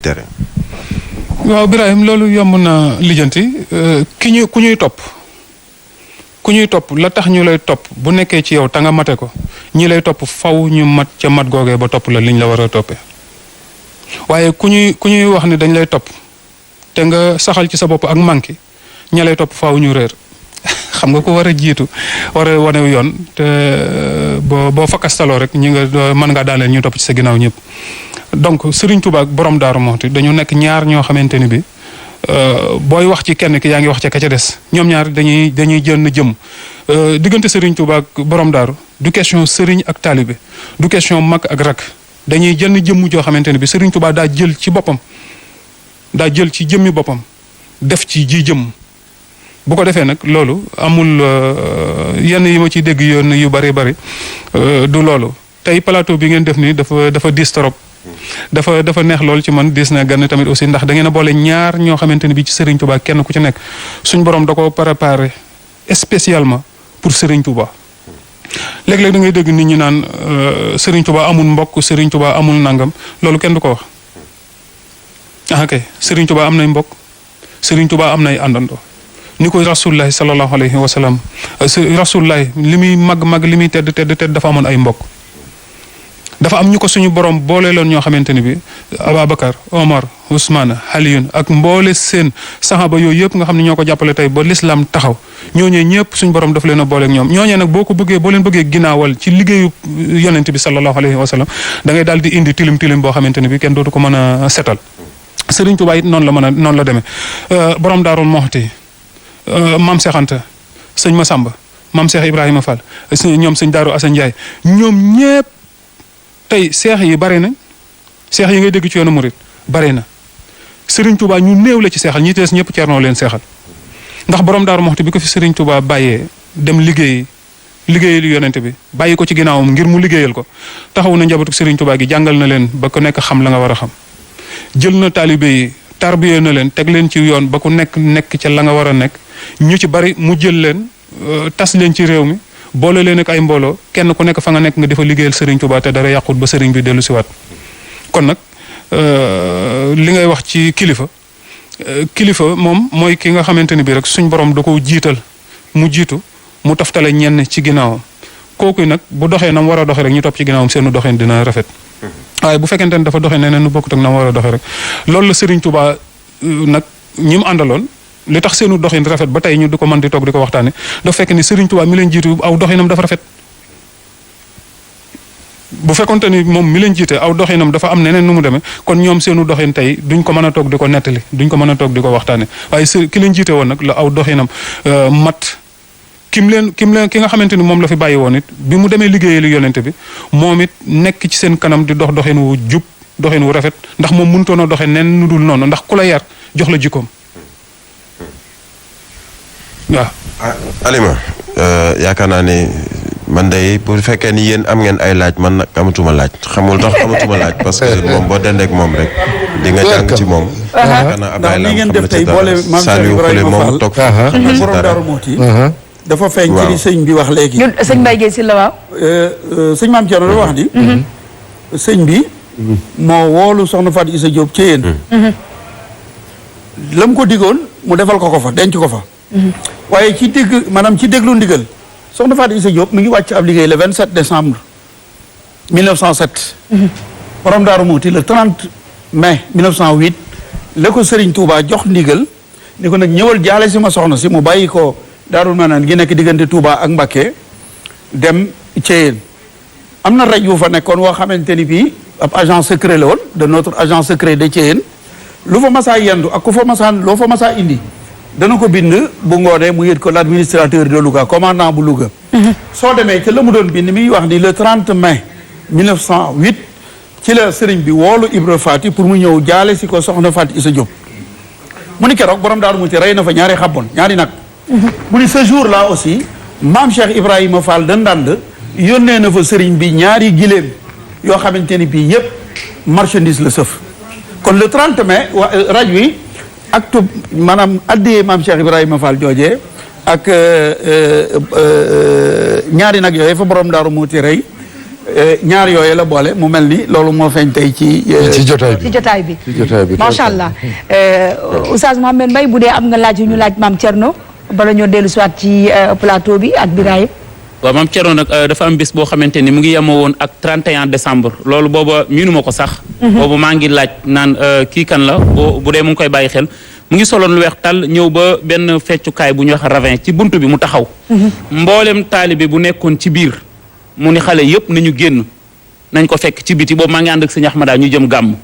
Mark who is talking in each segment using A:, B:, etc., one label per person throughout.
A: tere.
B: waaw Birahim loolu yomb na lijjanti ku ñuy topp la tax ñu lay topp bu nekkee ci yow ta nga mate ko ñi lay topp faw ñu mat ca mat googee ba topp la liñ la war a toppee waaye ku ñuy wax ne dañ lay topp te nga saxal ci sa bopp ak manqué ña lay topp faw ñu réer xam nga ko war a jiitu war a wane yoon te boo fakastaloo rek ñi nga mën ngaa daaneel ñu topp ci sa ginnaaw ñëpp. donc Serigne Touba ak borom Darou Mouhty dañu nekk ñaar ñoo xamante ni bi booy wax ci kenn ki yaa ngi wax ca ka ca des ñoom ñaar dañuy jël na jëm diggante Serigne Touba ak borom Darou du question Serigne ak taalibe du question mag ak rak dañuy jël jëmm joo xamante ni bi Serigne Touba daa jël ci boppam daa jël ci jëmmi boppam def ci ji jëmm bu ko defee nag loolu amul yenn yi ma ciy dégg yoon yu bari du loolu tey plateau bi ngeen def nii dafa diis trop. dafa neex lool ci man diis na gan tamit aussi ndax da ngeen a boole ñaar ñoo xamante ni bi ci Serigne Touba kenn ku ci nekk suñ borom da ko préparé spécialement pour Serigne Touba. léeg-léeg da ngay dégg nit ñi naan Serigne Touba amul mbokk Serigne Touba amul nangam loolu kenn du ko wax. ah kay Serigne Touba am nay mbokk Serigne Touba am nay àndandoo ni ko rasulullahi sallallahu alayhi wa sallam rasulullahi li muy mag li muy tedd dafa amoon ay mbokk. dafa am ñu ko suñu borom boole loon ñoo xamante ni bi Ababacar Omar Ousmane Aliyun ak mboole seen saxaaba yooyu yëpp nga xam ne ñoo ko jàppale tey ba l'islam taxaw ñooñee ñëpp suñu borom daf leen a booleeg ñoom ñooñee nag boo leen bëggee ginnaawal ci liggéeyu yonent bi sallallahu alayhi wa sallam da ngay daal di indi tilim boo xamante ni bi kenn dootu ko mën a setal Serigne Touba it noonu la demee borom Darou Mouhty Mame Cheikh Anta sëñ Massamba Mame Cheikh Ibrahima Fall ñoom sëñ Darou Assane Ndiaye ñoom ñëpp tey seex yi bare nañ seex yi ngay dégg ci yoonu murit bare na Serigne Touba ñu néew la ci seexal ñi tees ñëpp Thierno leen seexal ndax borom Darou Mouhty bi ko fi Serigne Touba bàyyee dem liggéeyal yonent bi bàyyi ko ci ginnaawam ngir mu liggéeyal ko taxaw na njabootu Serigne Touba gi jàngal na leen ba ku nekk xam la nga war a xam jël na taalibe yi tarbiyee na leen teg leen ci yoon ba ku nekk ca la nga war a nekk ñu ci bari mu jël leen tas leen ci réew mi. boole leen ak ay mbooloo kenn ku nekk fa nga nekk nga defa liggéeyal Serigne Touba te dara yàqut ba Serigne bi dellu siwaat kon nag li ngay wax ci kilifa moom mooy ki nga xamante ni bii rek suñ borom da ko jiital mu jiitu mu taftale ñenn ci ginnaawam kooku nag bu doxee na mu war a doxee rek ñu topp ci ginnaawam seenu doxeen dina rafet waaye bu fekkente ne dafa doxee neneen nu bokkut ak na mu war a doxee rek loolu la Serigne Touba nag ñi mu àndaloon. li tax seenu doxin rafet ba tey ñu di ko mën di toog di ko waxtaane dafa fekk ni Serigne Touba mi leen jiitu aw doxinam dafa rafet bu fekkonte ni moom mi leen jiite aw doxinam dafa am neneen nu mu demee kon ñoom seenu doxin tey duñ ko mën a toog di ko nettali duñ ko mën a toog di ko waxtaane waaye ki leen jiite woon nag la aw doxinam mat ki nga xamante ni moom la fi bàyyi woon it bi mu demee liggéeyee li yonente bi moom it nekk ci seen kanam di dox doxin wu jub doxin wu rafet ndax moom mënutoon a doxe nen nu dul noonu ndax ku la yar jox la jikkoom waaw.
A: Alima yaakaar naa ne man day bu fekkee ni yéen am ngeen ay laaj man nag amatuma laaj xamul tax amatuma laaj parce que moom boo dendeek moom rek di nga jàng ci moom. yaakaar naa Abdoulaye Lam xam na ci dara Saliou Khoule moom toog xam na ci
C: borom
A: dara.
C: Darou Mouhty dafa feeñ ci li sëñ bi wax léegi.
D: ñun sëñ Mbaye Guèye si la waaw.
C: sëñ Mame Thierno la wax di. sëñ bi. moo woolu soxna Fatou Issa Diop ci yéen. la mu ko digoon mu defal ko fa denc ko fa. waaye ci déglu ndigal soxna Fatou Issa Diop mi ngi wàcc ab liggéey le 27 décembre 1907. borom Darou Mouhty le 30 mai 1908 la ko Serigne Touba jox ndigal ni ko nag ñëwal jaale si ma soxna si mu bàyyi ko Darou Manane gi nekk diggante Touba ak Mbacké dem Thiéyène am na rajo fa nekkoon woo xamante ni bii ab agent secret la woon de notre agent secret de Thiéyène lu fa masaa yendu ak ku fa masaa loo fa masaa indi. dana ko bind bu ngoonee mu yët ko l'administrateur de Louga commandant bu Louga. soo demee ca la mu doon bind mi ngi wax ni le 30 mai 1908 ci la sëriñ bi woolu Ibra Fati pour mu ñëw jaale si ko soxna Fatou Issa Diop. mu ni keroog borom Darou Mouhty rey na fa ñaari xabboon ñaari nag. mu ni ce jour là aussi Mame Cheikh Ibrahima Fall de Ndande yónnee na fa sëriñ bi ñaari giléem yoo xamante ni bii yëpp marchandise la sëf. kon le 30 mai rajo yi. acte maanaam addiyee Mame Cheikh Ibrahima Fall joojee ak ñaari nag yooyu fa borom Darou Mouhty rey ñaar yooyu la boole mu mel ni loolu moo feeñ tey ci
D: jotaay bi
E: ci jotaay bi.
D: ci jotaay bi
E: macha allah Oustaz Mouhamed Mbaye bu dee am nga laaj yu ñu laaj maam Thierno bala ñoo dellu siwaat ci plateau bi ak Birahim.
F: waaw maam Thierno nag dafa am bés boo xamante ni mu ngi yemoo woon ak 31 décembre loolu booba miinu ma ko sax. boobu maa ngi laaj naan kii kan la bu dee mu ngi koy bàyyi xel. mu ngi soloon lu weex tàll ñëw ba benn feccukaay bu ñuy wax ravin ci buntu bi mu taxaw. mboolem taalibe bu nekkoon ci biir mu ni xale yëpp nañu génn nañ ko fekk ci biti boobu maa ngi ànd ak sëñ Ahmada ñu jëm gàmm.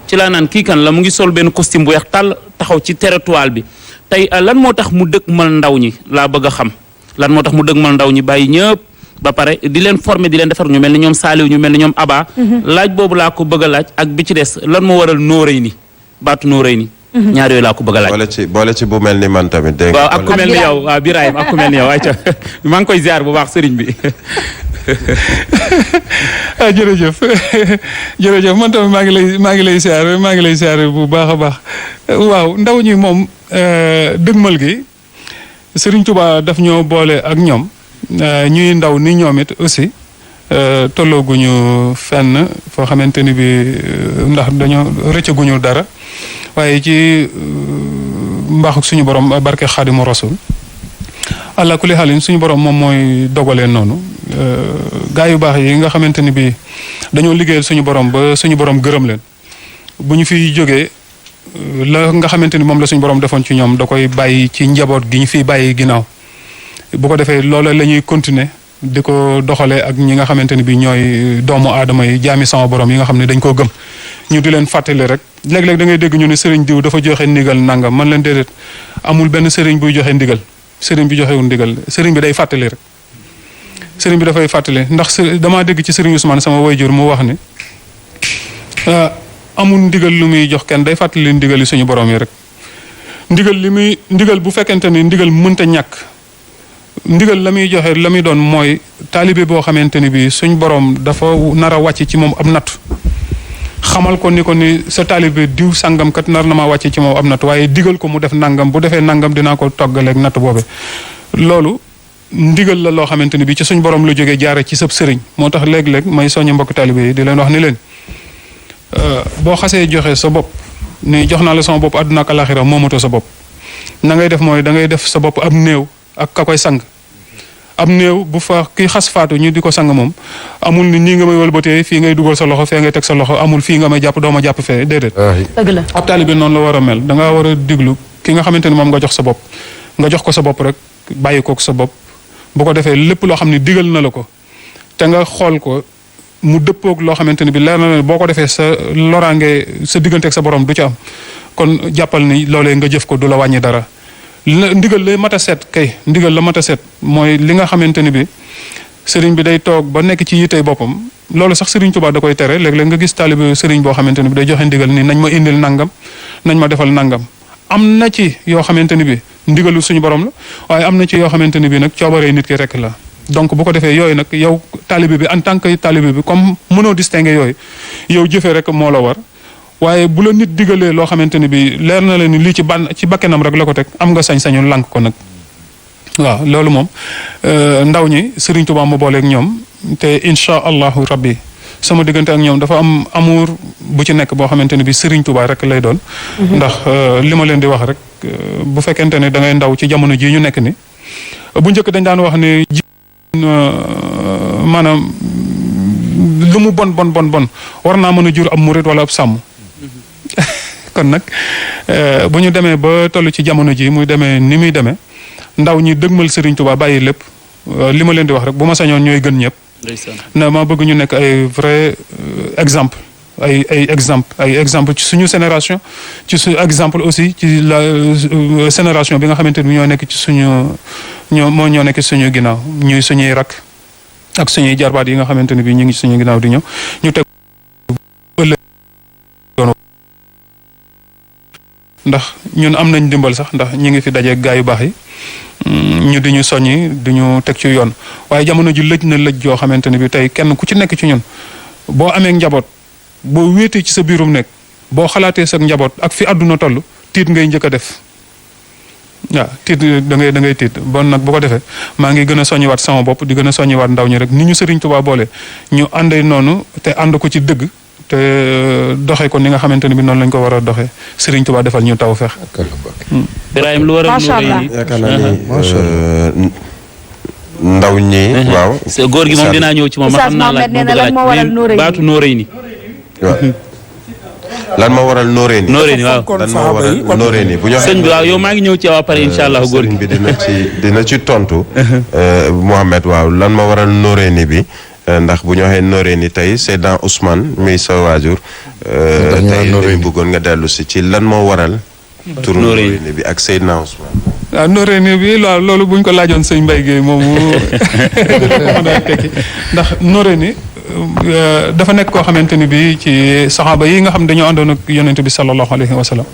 F: ci laa naan kii kan la mu ngi sol benn costume bu weex tàll taxaw ci territoire bi tey lan moo tax mu dëkk mal ndaw ñi laa bëgg a xam lan moo tax mu dëgg mal ndaw ñi bàyyi ñëpp ba pare di leen former di leen defar ñu mel ni ñoom Saliou ñu mel ni ñoom Aba. laaj boobu laa ko bëgg a laaj ak bi ci des lan moo waral Noreyni baatu Noreyni. ñaar yooyu laa ko bëgg a laaj.
A: boole ci bu mel ni man tamit. dégg nga
F: waaw ak ku mel ni yow waaw Birahim ak ku mel ni yow ayca maa ngi koy ziar bu baax sëriñ bi.
B: jërëjëf jërëjëf man tamit maa ngi lay siyaare bu baax a baax waaw ndaw ñi moom dëgmal gi Serigne Touba daf ñoo boole ak ñoom ñuy ndaw ni ñoom it aussi tollooguñu fenn foo xamante ni bi ndax dañoo rëccaguñu dara waaye ci mbaaxu suñu borom barke Xaadimu Rasul allah kulli xaalin suñu borom moom mooy dogalee noonu gaa yu baax yi nga xamante ni bi dañoo liggéeyal suñu borom ba suñu borom gërëm leen bu ñu fiy jógee la nga xamante ni moom la suñu borom defoon ci ñoom da koy bàyyi ci njaboot gi ñu fiy bàyyi ginnaaw bu ko defee loola la ñuy continuer di ko doxalee ak ñi nga xamante ni bi ñooy doomu aadama yi jaami sama borom yi nga xam ne dañ koo gëm ñu di leen fàttali rek léeg-léeg da ngay dégg ñu ne sëriñ diw dafa joxe ndigal nangam man leen déedéet amul benn sëriñ buy joxe ndigal sëriñ bi joxewul ndigal sëriñ bi day fàttali rek sëriñ bi dafay fàttali ndax damaa dégg ci sëriñ Ousmane sama wayjur mu wax ni amul ndigal lu muy jox kenn day fàttali ndigal yi suñu borom yi rek ndigal bu fekkente ni ndigal mënta ñàkk ndigal la muy joxe la muy doon mooy taalibe boo xamante ni bi suñ borom dafa nar a wàcc ci moom ab natt xamal ko ni sa taalibe diw sàngam kat nar na maa wàcc ci moom ab natt waaye digal ko mu def nangam bu defee nangam dinaa ko toggaleeg natt boobe loolu ndigal la loo xamante ni bi ci suñ borom lu jógee jaare ci sab sëriñ moo tax léeg-léeg may soññi mbokk taalibe yi di leen wax ni leen boo xasee joxe sa bopp ni jox naa la sama bopp àdduna ak alaxira moomatoo sa bopp na ngay def mooy da ngay def sa bopp ab néew ak ka koy sang am néew bu fa ki xas faatu ñu di ko sang moom amul ni nii nga may wëlbatee fii ngay dugal sa loxo fee ngay teg sa loxo amul fii nga may jàpp doo ma jàpp fee déedéet.
E: dëgg la
B: ab taalibe noonu la war a mel da ngaa war a diglu ki nga xamante ni moom nga jox sa bopp nga jox ko sa bopp rek bàyyi kook sa bopp bu ko defee lépp loo xam ne digal na la ko te nga xool ko mu dëppoog loo xamante ni bi leer na la boo ko defee sa loraange sa digganteeg sa borom du ci am kon jàppal ni loolee nga jëf ko du la wàññi dara. ndigal lay mat a seet kay ndigal la mat a seet mooy li nga xamante ni bi sëriñ bi day toog ba nekk ci yitey boppam loolu sax sëriñ Tuubaa da koy tere léeg-léeg nga gis taalibe sëriñ boo xamante ni bi day joxe ndigal ni nañ ma indil nangam nañ ma defal nangam am na ci yoo xamante ni bi ndigalu suñu borom la waaye am na ci yoo xamante ni bi nag coobaree nit ki rek la donc bu ko defee yooyu nag yow taalibe bi en tant que taalibe bi comme mënoo distinguer yooyu yow jëfee rek moo la war waaye bu la nit digalee loo xamante ni bi leer na la ni lii ci bakkenam rek la ko teg am nga sañ-sañu lànk ko nag waaw loolu moom ndaw ñi Serigne Touba ma booleeg ñoom te incha allahu rabbi sama diggante ak ñoom dafa am amour bu ci nekk boo xamante ni bi Serigne Touba rek lay doon. ndax li ma leen di wax rek bu fekkente ne da ngay ndaw ci jamono jii ñu nekk ni bu njëkk dañ daan wax ne maanaam lu mu bon war naa mën a jur ab murit wala ab sàmm. kon nag bu ñu demee ba toll ci jamono ji muy demee ni muy demee ndaw ñi dëgmal Serigne Touba bàyyi lépp li ma leen di wax rek bu ma sañoon ñooy gën ñëpp. na ma bëgg ñu nekk ay vrai exemple ay exemple ci suñu génération ci suñu exemple aussi ci la génération bi nga xamante ni ñoo nekk ci ñoo nekk ci suñu ginnaaw ñuy suñuy rak ak suñuy jarbaat yi nga xamante ni bi ñu ngi suñu ginnaaw di ñëw ñu teg ndax ñun am nañ dimbal sax ndax ñi ngi fi dajeeg gaa yu baax yi ñu di ñu soññi di ñu teg ci yoon waaye jamono ji lëj na lëj joo xamante ni bi tey kenn ku ci nekk ci ñun boo amee njaboot boo wéetee ci sa biirum nekk boo xalaatee sa njaboot ak fi àdduna toll tiit ngay njëkk a def waaw tiit da ngay tiit bon nag bu ko defee maa ngi gën a soññiwaat sama bopp di gën a soññiwaat ndaw ñi rek ni ñu Serigne Touba boole ñu àndee noonu te ànd ko ci dëgg te doxee ko ni nga xamante ne bi noonu lañ ko war a doxee Serigne Touba defal ñu taw feex.
F: Birahim lu waral Noreyni
A: yaakaar naa ni ndaw ñi. waaw
F: góor gi moom dinaa ñëw ci moom ma xam naa laaj baatu Noreyni.
A: waaw lan ma waral Noreyni.
F: Noreyni waaw
A: lan ma waral Noreyni bu ñu
F: sëñ bi waaw yow maa ngi ñëw ci yow après incha allah góor gi
A: bi dina ci tontu. Mohamed waaw lan ma waral Noreyni bi. ndax bu ñu waxee Noreyni tey Seydina Ousmane muy sa waajur. tey dañu bëggoon nga dellu si ci lan moo waral. tur Noreyni bi ak Seydina Ousmane.
B: waaw Noreyni bi loolu buñ ko laajoon sëñ Mbaye Guèye moomu dina ko mën a tekki ndax Noreyni dafa nekk koo xamante ni bi ci saxaaba yi nga xam dañoo àndoon ak yonent bi sallallahu alayhi wa sallam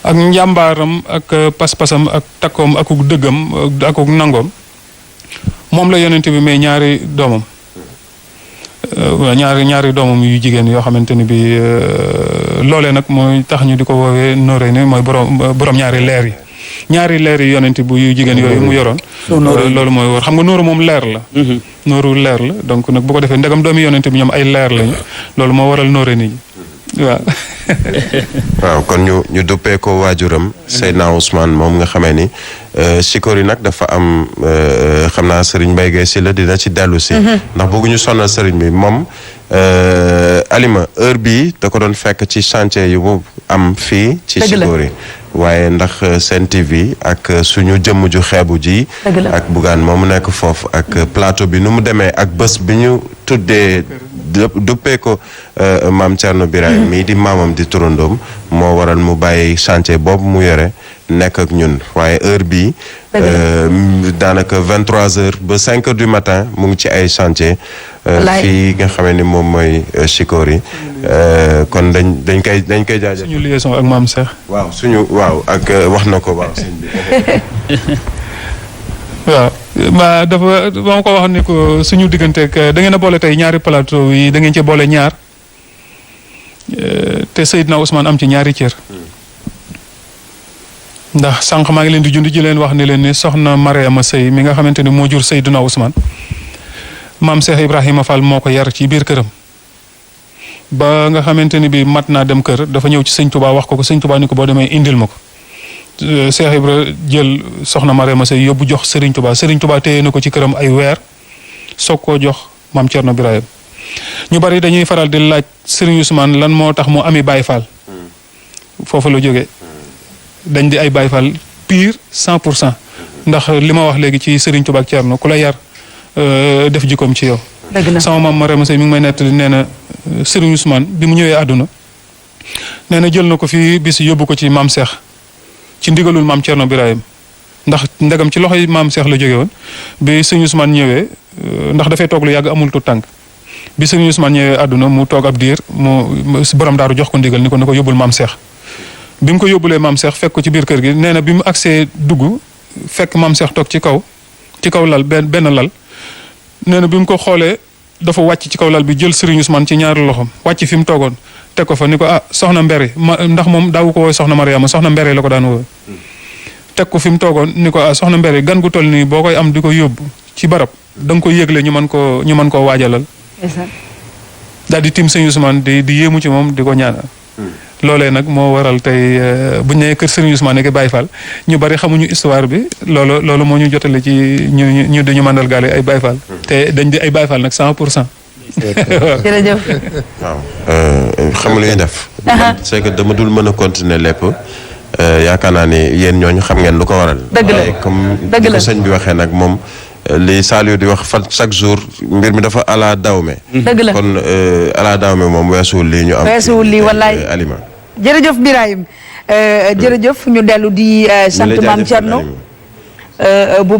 B: ak njàmbaaram ak pas-pasam ak takkoom ak dëggam ak nangoom moom la yonent bi may ñaari doomam ñaari doomam yu jigéen yoo xamante ni bi loolee nag mooy tax ñu di ko woowee Noreyni mooy borom ñaari leer yi yonent bu yu jigéen yooyu mu yoroon loolu mooy war xam nga nooru moom leer la nooru leer la donc nag bu ko defee ndegam doomi yonent bi ñoom ay leer lañu loolu moo waral Noreyni ji waaw
A: waaw kon ñu duppee ko waajuram Seydina Ousmane moom nga xamee ni sikor yi nag dafa am xam naa Serigne Mbaye Guèye si la dina ci dellu si ndax bëgguñu sonal Serigne bi moom Alima heure bii da ko doon fekk ci chantier yu mu am fii ci sikor yi waaye ndax Sen TV ak suñu jëmm ju xeebu ji ak Bougane moomu nekk foofu ak plateau bi nu mu demee ak bés bi ñu tuddee duppee ko maam Thierno Birahim mii di maamam di turandoom moo waral mu bàyyi chantier boobu mu yore nekk ak ñun waaye heure bii daanaka 23h ba 5h du matin mu ngi ci ay chantier fii nga xamee ni moom mooy Chikori kon dañ koy jaajëf
B: suñu liaison ak maam Cheikh
A: waaw ak wax na ko waaw sëñ bi
B: waaw ba ma ko waxoon ni ko suñu digganteeg da ngeen a boole tey ñaari plateau yi da ngeen ci boole ñaar te Seydina Ousmane am ci ñaari cër ndax sànq maa ngi leen di jundi ji leen wax ni leen ni soxna Mariama Sey mi nga xamante ni moo jur Seydina Ousmane maam Cheikh Ibrahima Fall moo ko yar ci biir këram ba nga xamante ni bi mat naa dem kër dafa ñëw ci sëñ Touba wax ko sëñ Touba ni ko boo demee indil ma ko Cheikh Ibra jël soxna Mariama Sey yóbbu jox Serigne Touba téye na ko ci këram ay weer soog koo jox maam Thierno Birahim ñu bari dañuy faral di laaj Serigne Ousmane lan moo tax mu ami Baye Fall foofu la jógee dañ di ay Baye Fall pire 100% ndax li ma wax léegi ci Serigne Touba ak Thierno ku la yar def jikkoom ci yow. sama maam Mariama Sey mi ngi may nettali nee na Serigne Ousmane bi mu ñëwee àdduna nee na jël na ko fii bis yóbbu ko ci maam Cheikh ci ndigalul maam Thierno Birahim ndax ndegam ci loxoy maam Cheikh la jóge woon bi Serigne Ousmane ñëwee ndax dafay toog lu yàgg amul tu tànk bi Serigne Ousmane ñëwee àdduna mu toog ab diir mu borom daaru jox ko ndigal ni ko yóbbul maam Cheikh bi mu ko yóbbulee maam Cheikh fekk ko ci biir kër gi nee na bi mu agsee dugg fekk maam Cheikh toog ci kaw lal benn lal nee na bi mu ko xoolee dafa wàcc ci kaw lal bi jël Serigne Ousmane ci ñaari loxom wàcc fi mu toogoon teg ko fa ni ko soxna Mbere ndax moom daawu ko woowe soxna Mariama soxna Mbere la ko daan woowe teg ko fi mu toogoon ni ko soxna Mbere gan gu toll nii boo koy am di ko yóbbu ci barab da nga ko yëgle ñu mën koo waajalal daal di tim Serigne Ousmane di yéemu ci moom di ko ñaanal loolee nag moo waral tey bu ñu nee kër Serigne Ousmane ak Baye Fall ñu bari xamuñu histoire bi loolu moo ñu jotale ci ñu dañu màndal gaale ay Baye Fall te dañ di ay Baye Fall nag 100%.
E: jërëjëf.
A: waaw xam nga lu ñuy def. c'est que dama dul mën a continuer lépp yaakaar naa ni yéen ñooñu xam ngeen lu ko waral.
E: dëgg la
A: waaye comme ni ko sëñ bi waxee nag moom. li Saliou di wax fan chaque jour mbir mi dafa ala dawme.
E: dëgg la
A: kon ala dawme moom weesuwul lii ñu am.
E: weesuwul lii wallaay
A: Alima.
E: jërëjëf Birahim jërëjëf ñu dellu di sant maam Thierno bu